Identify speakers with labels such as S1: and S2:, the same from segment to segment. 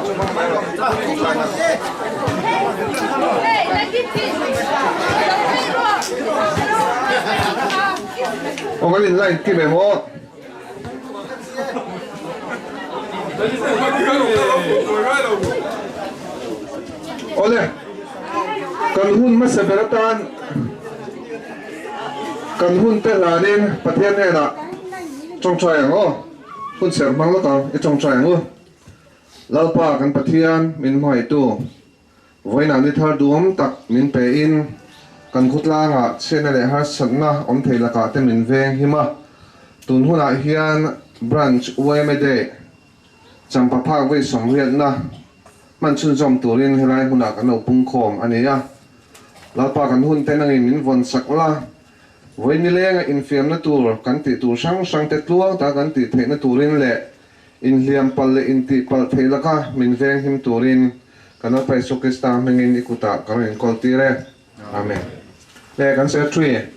S1: Aw kan in line kim em aw. Awle kan hun hmasa ber atan kan hun te hlanin Pathian hnenah tawngtai ang aw. Hun serh hmang lawk ang i tawngtai ang u. Lalpa kan Pathian min hmangaihtu Vawiinah ni thar duhawm tak min pe in kan khawtlangah chhiatna leh harsatna awm thei lakah te min veng him a. Tun hunah hian Branch yma Day champa phak vawi sawmriatna hman chhunzawm turin helai hmunah kan lo pungkhawm a ni a. Lalpa kan hun te nangin min vawn sak la, vawi nilenga infiamna tur kan tih tur hrang hrang te tluang taka kan tih theihna turin leh Inhliam palh leh intih palh theih laka min venghim turin kan Lalpa Isua Krista hmingin i kutah ka rawn inkawl tir e. Amen. Le kan secretary,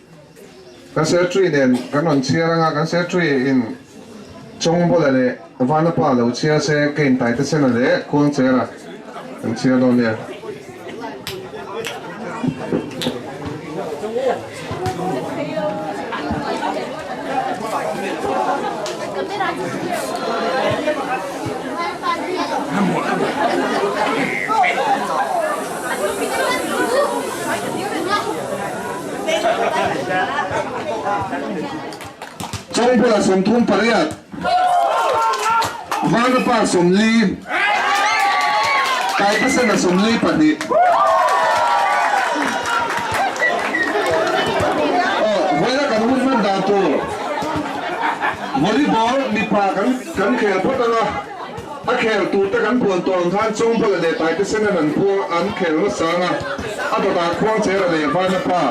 S1: kan secretary nen kan rawn chhiar anga kan secretary in Chawngbawla leh Vanapa lo chhiar se ka intaite sena leh Khuangchera kan chhiar dawn nia. Chawngpula 38, Vanapa 40, Taipasena 42. Aw, vawiina kan hun hman dan tur Volleyball mipa kan kan khel phawt ang a, a khel tur te kan puan tawh ang khan Chawngpula leh Taipasena an phuang an khel nasa ang a, a dawtah Khuangchera leh Vanapa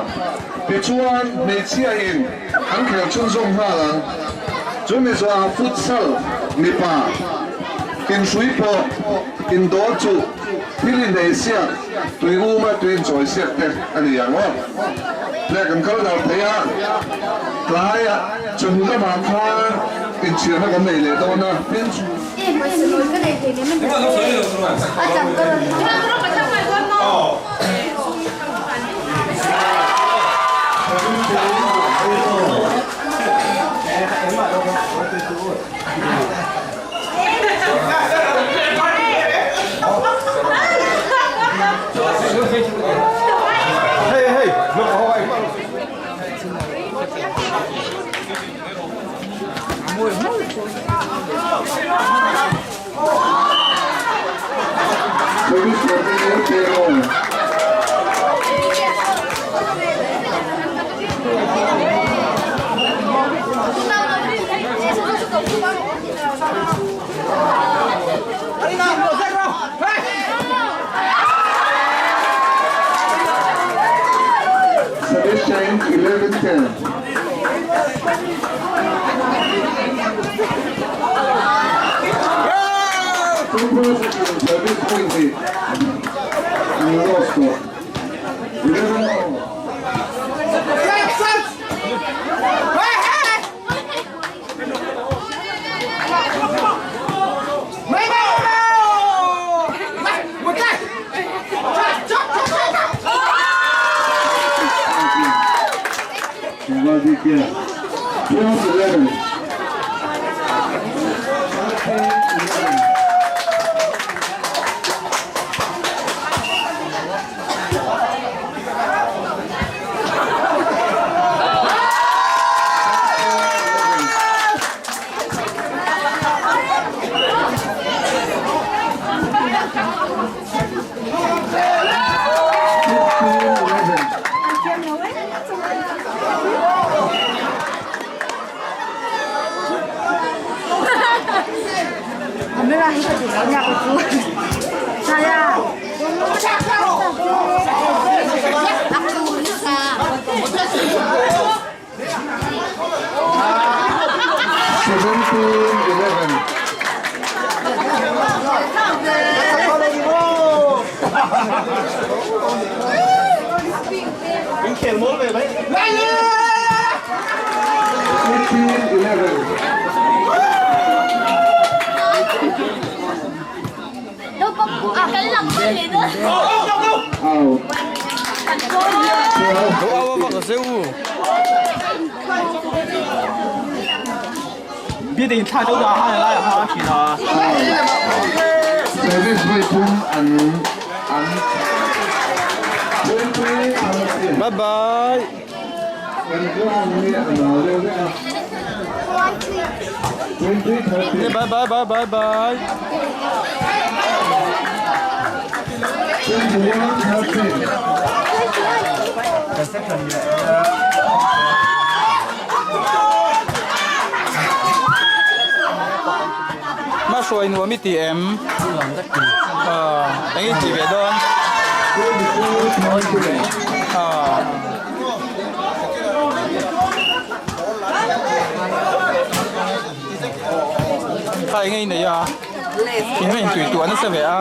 S1: tichuan hmeichhia in An khel chhunzawm nghal ang. Chu mi zawhah futsal mipa inhrui pawh indawr chu thil inei siak, tui uma tui inchawi siak te a ni ang aw. Tle kan kal dar thei a, tlaiah chawhnu lamah khan inchhirna kan nei leh dawn a. Service change 11-10. Service point hi an lost tawh. 11-all. 12-11. 17-11. 18-11. Out. Service vawi thum an an
S2: Bye bye.
S1: Kan ground hi a nal deuh vek a. 2013.
S2: Bye bye bye bye bye.
S1: 21 13.
S2: Ma hruai nuam i ti em? Eng i ti ve dawn? Kha eng i nei a? Eng in tui tuah nasa ve a?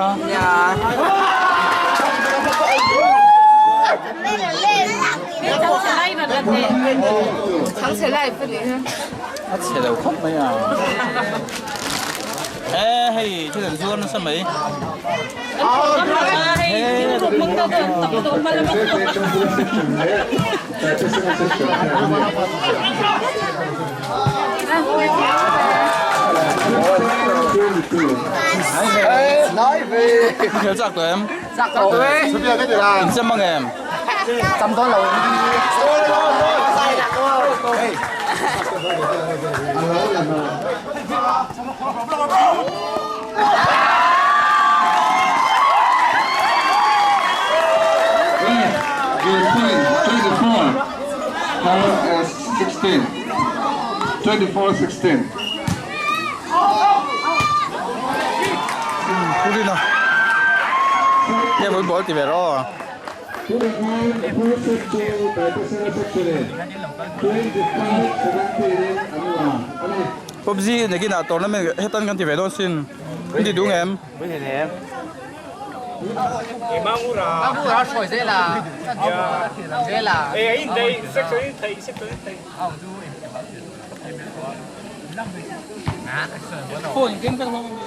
S2: A chhe lo khawp mai a. E hei thil an zuar nasa mai. Khel chak tawh em?
S3: Chak tawh e.
S2: In chem ang em?
S3: Cham dawn lo.
S1: Good point, 24. Power as 16. 24 16.
S2: Purina. Nghe ball ball ti ve rawh.
S1: First set chu Taitesena section in 25 17 in an la a ni.
S2: PUBG nakinah tournament hetan kan ti ve dawn sin. In ti duh ngem? Phone keng vek hlawm a mi.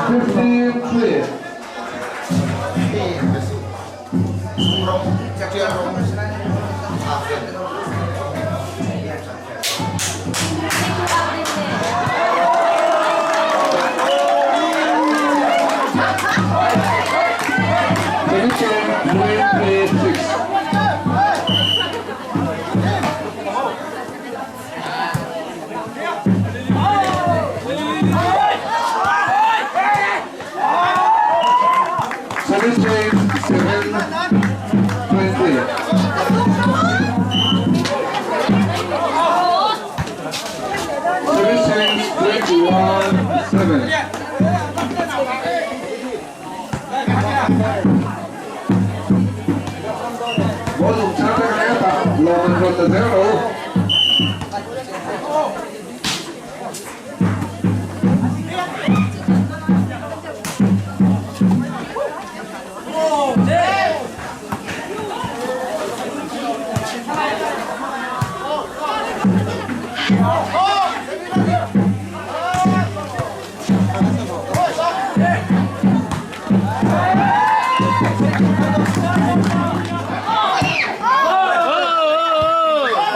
S1: 53. Position 26. 17, 7, 20. 17, 21, 7. Ball lung chang te kan hetah lawm an rawn la zel lo.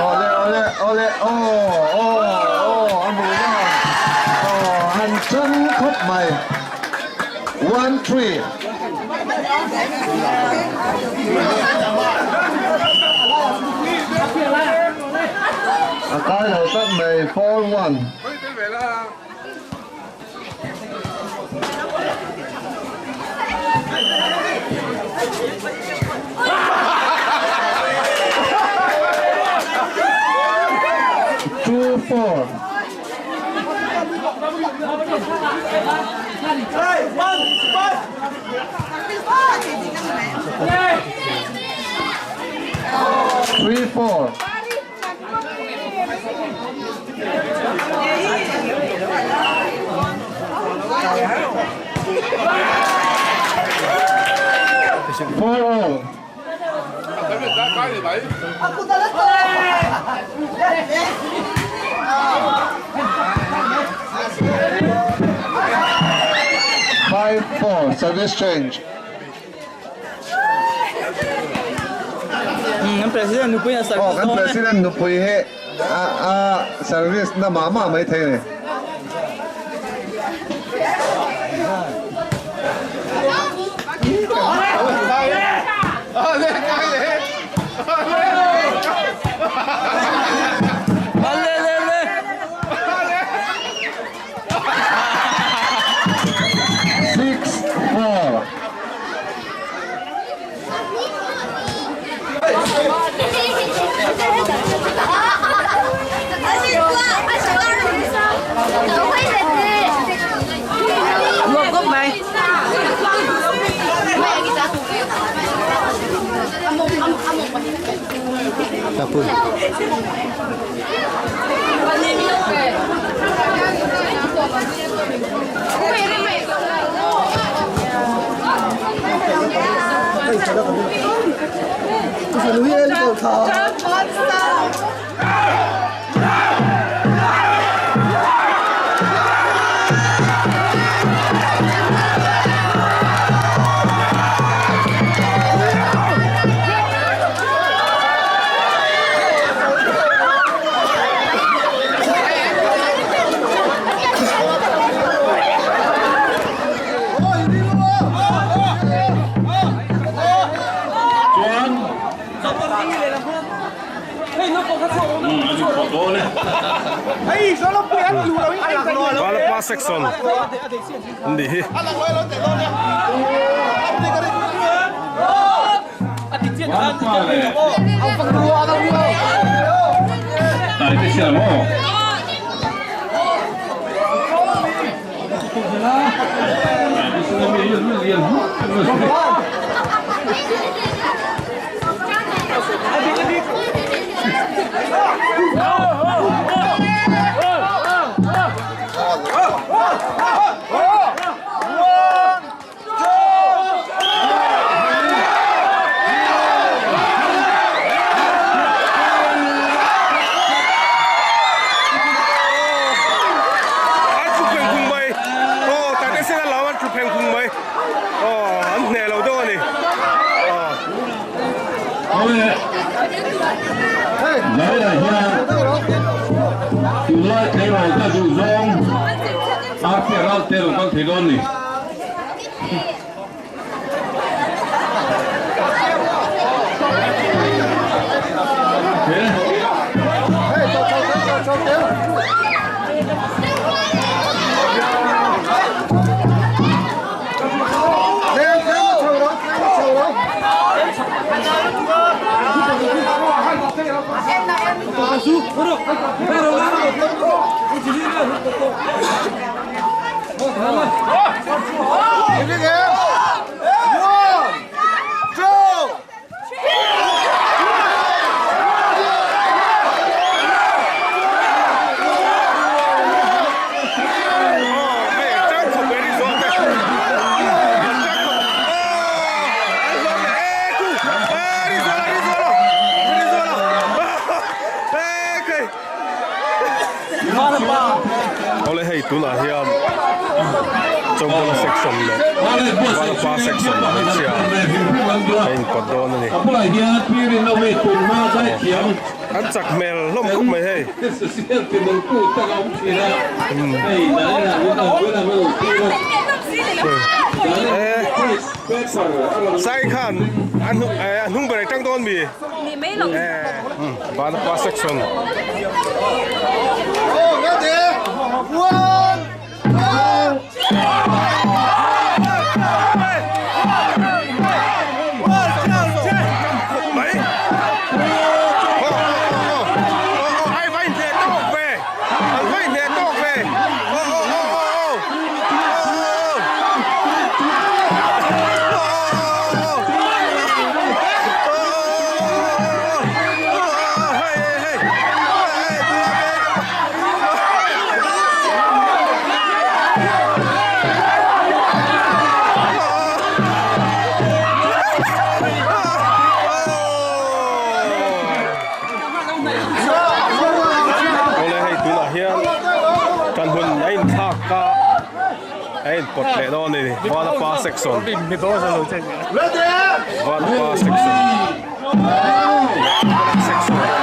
S1: Awle awle awle aw aw aw a hmuh dawn aw han chang khawp mai one three. A kai lo tak mai 4 1. 3-4. 4-all. 5-4, service change.
S2: Kan president nupui a service.
S1: Oh, kan president nupui hi a a service na mah mah mai thei a ni. 6-4.
S4: Chuan
S5: Valapa section an nih hi.
S4: Valapa leh Taite siam aw.
S5: An thu pheng phung mai aw tate sena lam an thu pheng phung mai aw an hneh lo deuh a ni aw.
S4: Zairah hian tunlai tleirawl te duh zawng Arthia Ralte a lo kal thei dawn ni.
S5: Awle hei tunah hian Chawngkawla section leh Vanapa section hmeichhia a inpawt dawn a ni. An chak hmel hlawm khawp mai hei. Sai khan a hnung ber tang dawn mi? Vanapa section. inpawt leh dawn a ni Vanapa section Vanapa section leh section.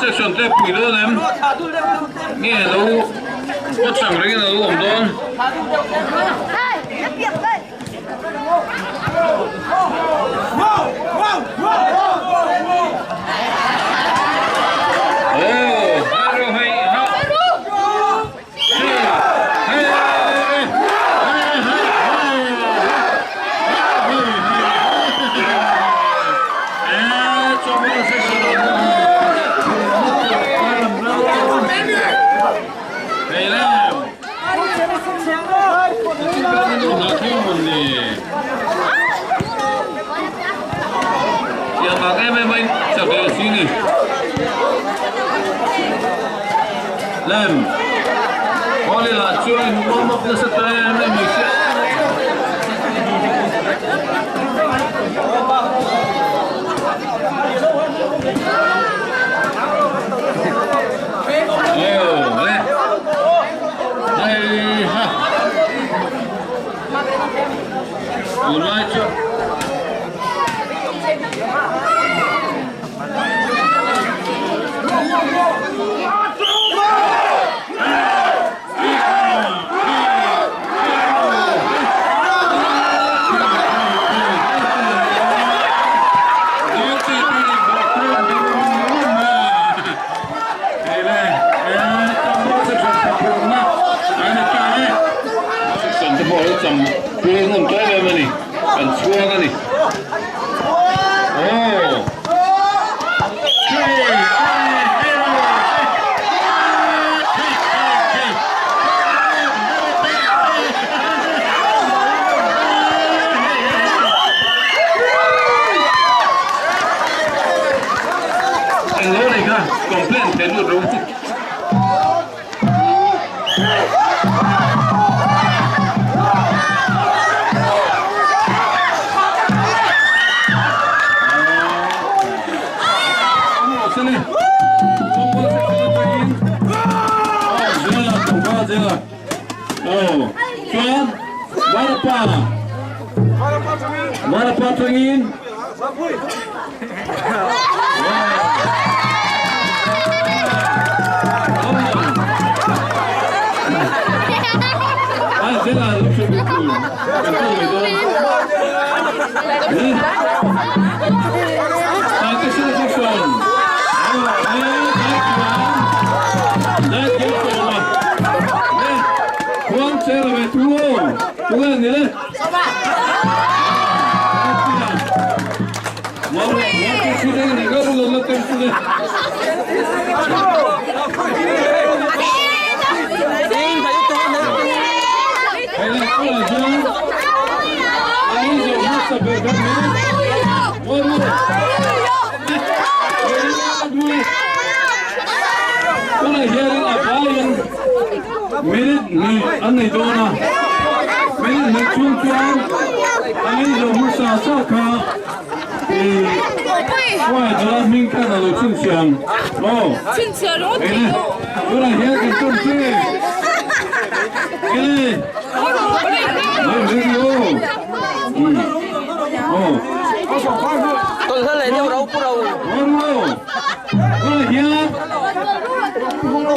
S4: Section te pui dawn em? Nge lo kawt rengin a lo awm dawn?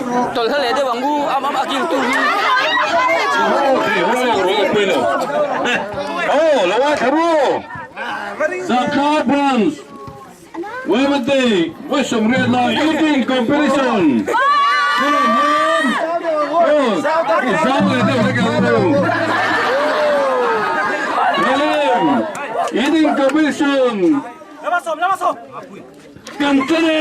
S3: Tawlh hla leh deuh ang u am am a kil tu hi.
S4: Oh, lo ai tharu. Sakha Branch Wednesday Western Red na eating competition. Oh, zau leh deuh hlek ang u. Eating competition. Kan ṭan e!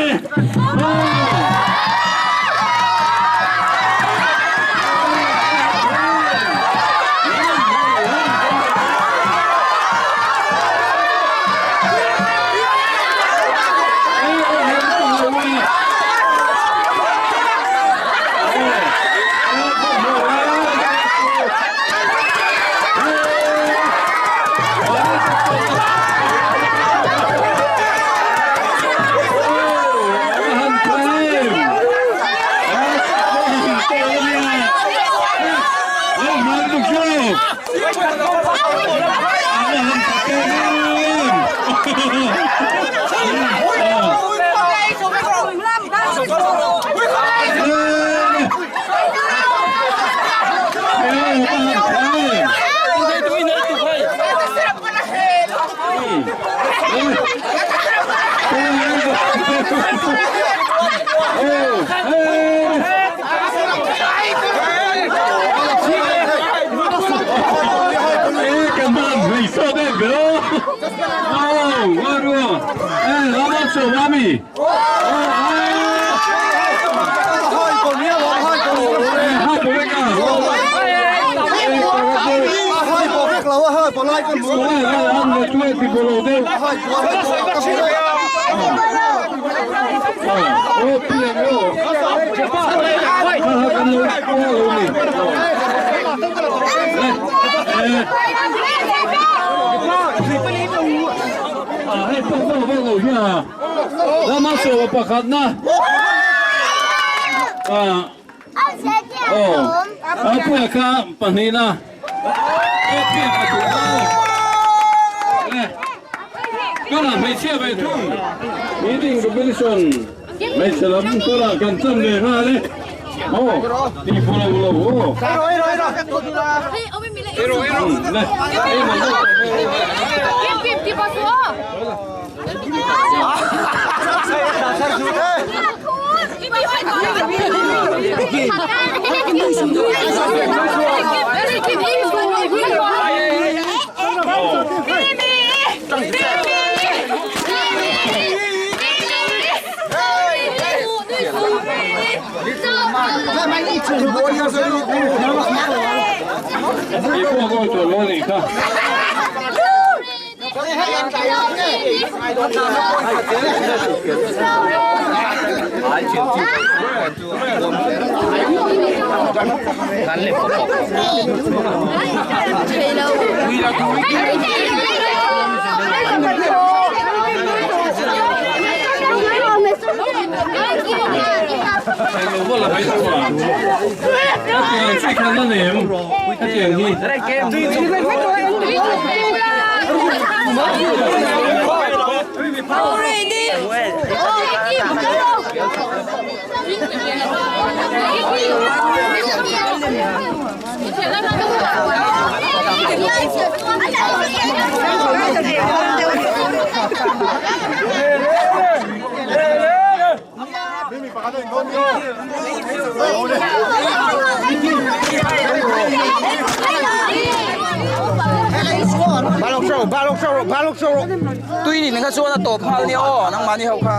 S3: Tui ni kha chuan a tawp nghal nia aw nangmahni ho kha.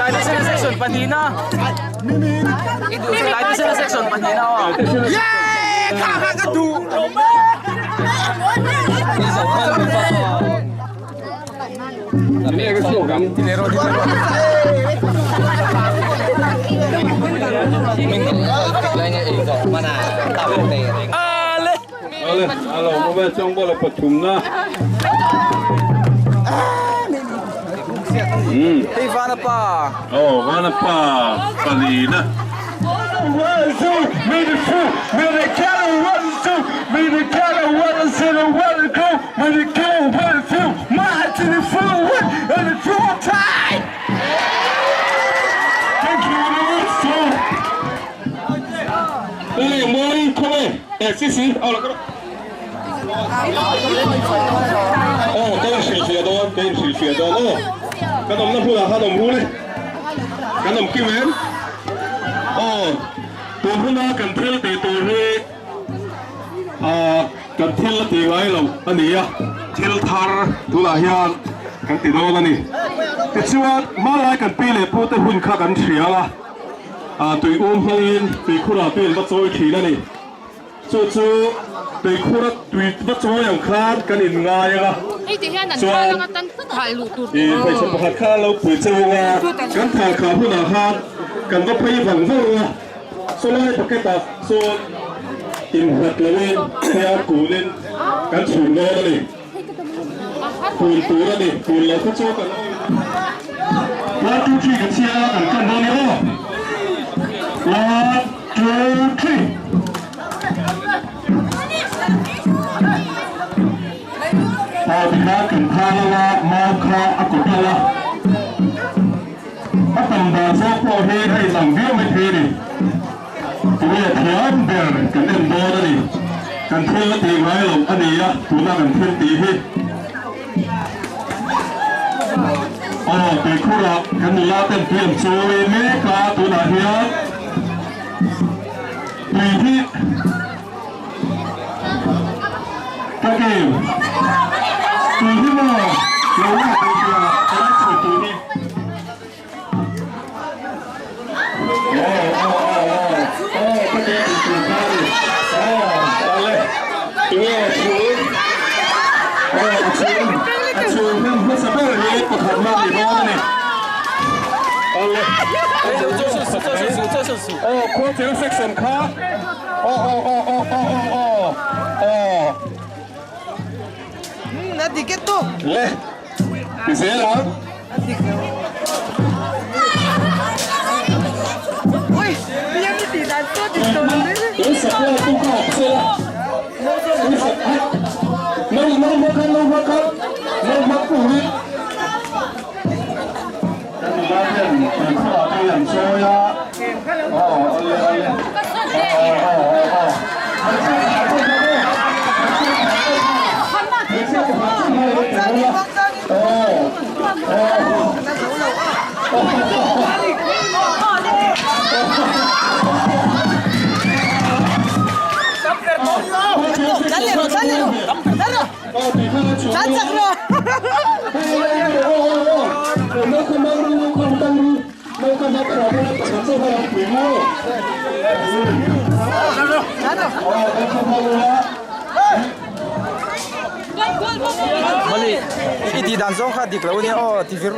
S3: Taitesena section pahnihna Taitesena section pahnihna aw.
S4: Ale, a lo awm e, Chawngbawl a pathumna.
S3: Hei Vana pa.
S4: Aw, Vana pa palina. Aw ka in hrilhfiah dawn ka in hrilhfiah dawn aw kan awmna hmunah khan awm rul e kan awm kim em aw tun huna kan thil tih tur hi ah kan thil la tih ngai loh a ni a thil thar tunah hian kan ti dawn a ni tichuan hmanlai kan pi leh pu te hun kha kan hria a ah tui um hmangin tuikhurah tui an va chawi thin a ni. Chu chu tuikhura tui va chawi ang khan kan in ngai ang a, chuan i hmeichhe pakhat kha lo pui cheu ang a, kan thal khah hunah khan kan va phei vang vang ang a, sawlai bucket ah sawn innghat loin hian kunin kan chhun dawn a ni. Kun tur a ni, kun lo kha chu kan One two three kan chhiar a, kan kan dawn ni aw. One two three. Aw tikhan kan thal anga mau kha a kawt anga a tam dan zawk pawh hi a inang viau mai thei a ni. Tunge thiam ber kan en dawn a ni. Kan thil a tih ngai loh a ni a, tuna kan thil tih hi. Aw tuikhurah kan nula ten tui an chawi mek a, tunah hian tui hi ka kem tui hi maw lo lak tui hria ka lai chhuah tui hi.
S3: Mali i tih dan zawng kha dik lo ania aw ti vir.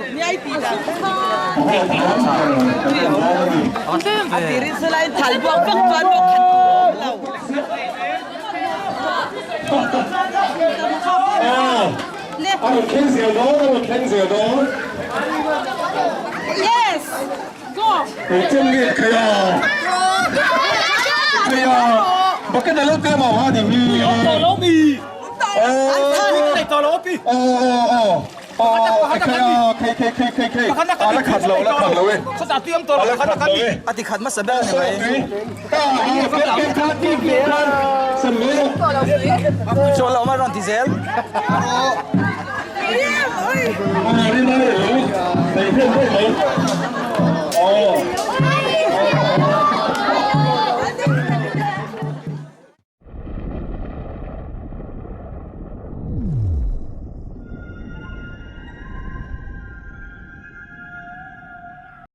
S3: A ti khat hmasa ber a ni mai. Chawl lo a rawn ti zel.
S4: Aw rin ai lo nei hnem daih mai. Aw.